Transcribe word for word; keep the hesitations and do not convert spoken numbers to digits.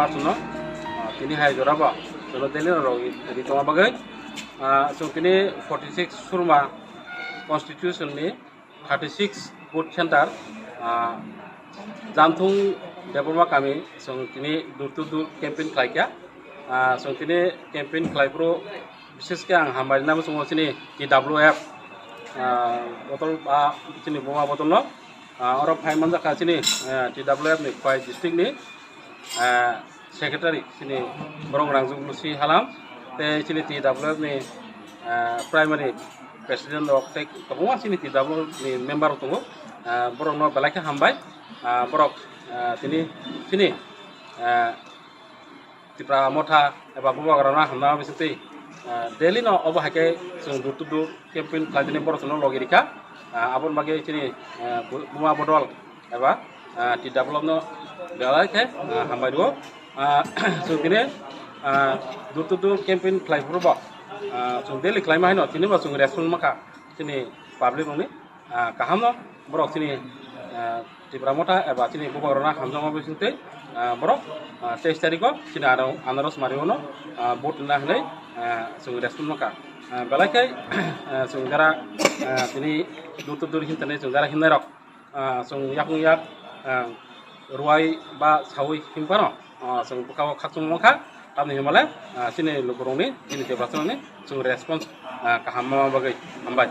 Chwngno, ah, tini hai jora bo chwngno Delhi no rogwi ri tongma bagwi, ah, chwng tini forty six Surma constitution ni thirty six vote center, ah, Janthung Debbarma kami chwng tini door to door campaign khlai kha. Ah, chwng tini campaign khlai phuru bises khe ang hambai rwna muchungo chini T W F, ah, bodol ba chini buma bodol no. Ah, oro phai manjakha chini, eh, T W F ni Khwai district ni, eh, secretary chini Borok Rangjuk Lusi Halam, tei chini T W F ni, eh, primary president rok tei kwbangma chini T W F ni member rok tongo. Eh, borok no belai khe hambai. Ah, borok, eh, tini chini, eh, Tipra Motha eba Bubagrano hamna bisingtwi, ah, Delhi no obo hai khe chwng door to door campaign khlai tini borok chwngno logi rikha. Ah, aboni bagwi chini, ah, bu-, buma bodol eba, ah, T W F no belai khe, ah, hambai rwo. Ah, chwng tini, ah, door to door campaign khlai phuru bo, ah, chwng Delhi khlaima haino tini bo chwng response mankha chini public rokni. Ah, kaham no borok chini, ah, Tipra Motha eba chini Bubagrano hamjakma bisingtwi, ah, borok, ah, teis tarikh o chini aro anaros mario no, ah, vote rwna hinwi, ah, chwng response mankha. Ah, belai khe, ah, chwng jara, ah, tini door to door hinthani chwng jara himnai rok, ah, chwng yakung yak, ah, rwai ba saui himphano, ah, chwng bwkha o khakchangma mankha. Tamni himale, ah, chini lukurokni, chini Tiprasarokni chwng response, ah, kaham ma bagwi hambai.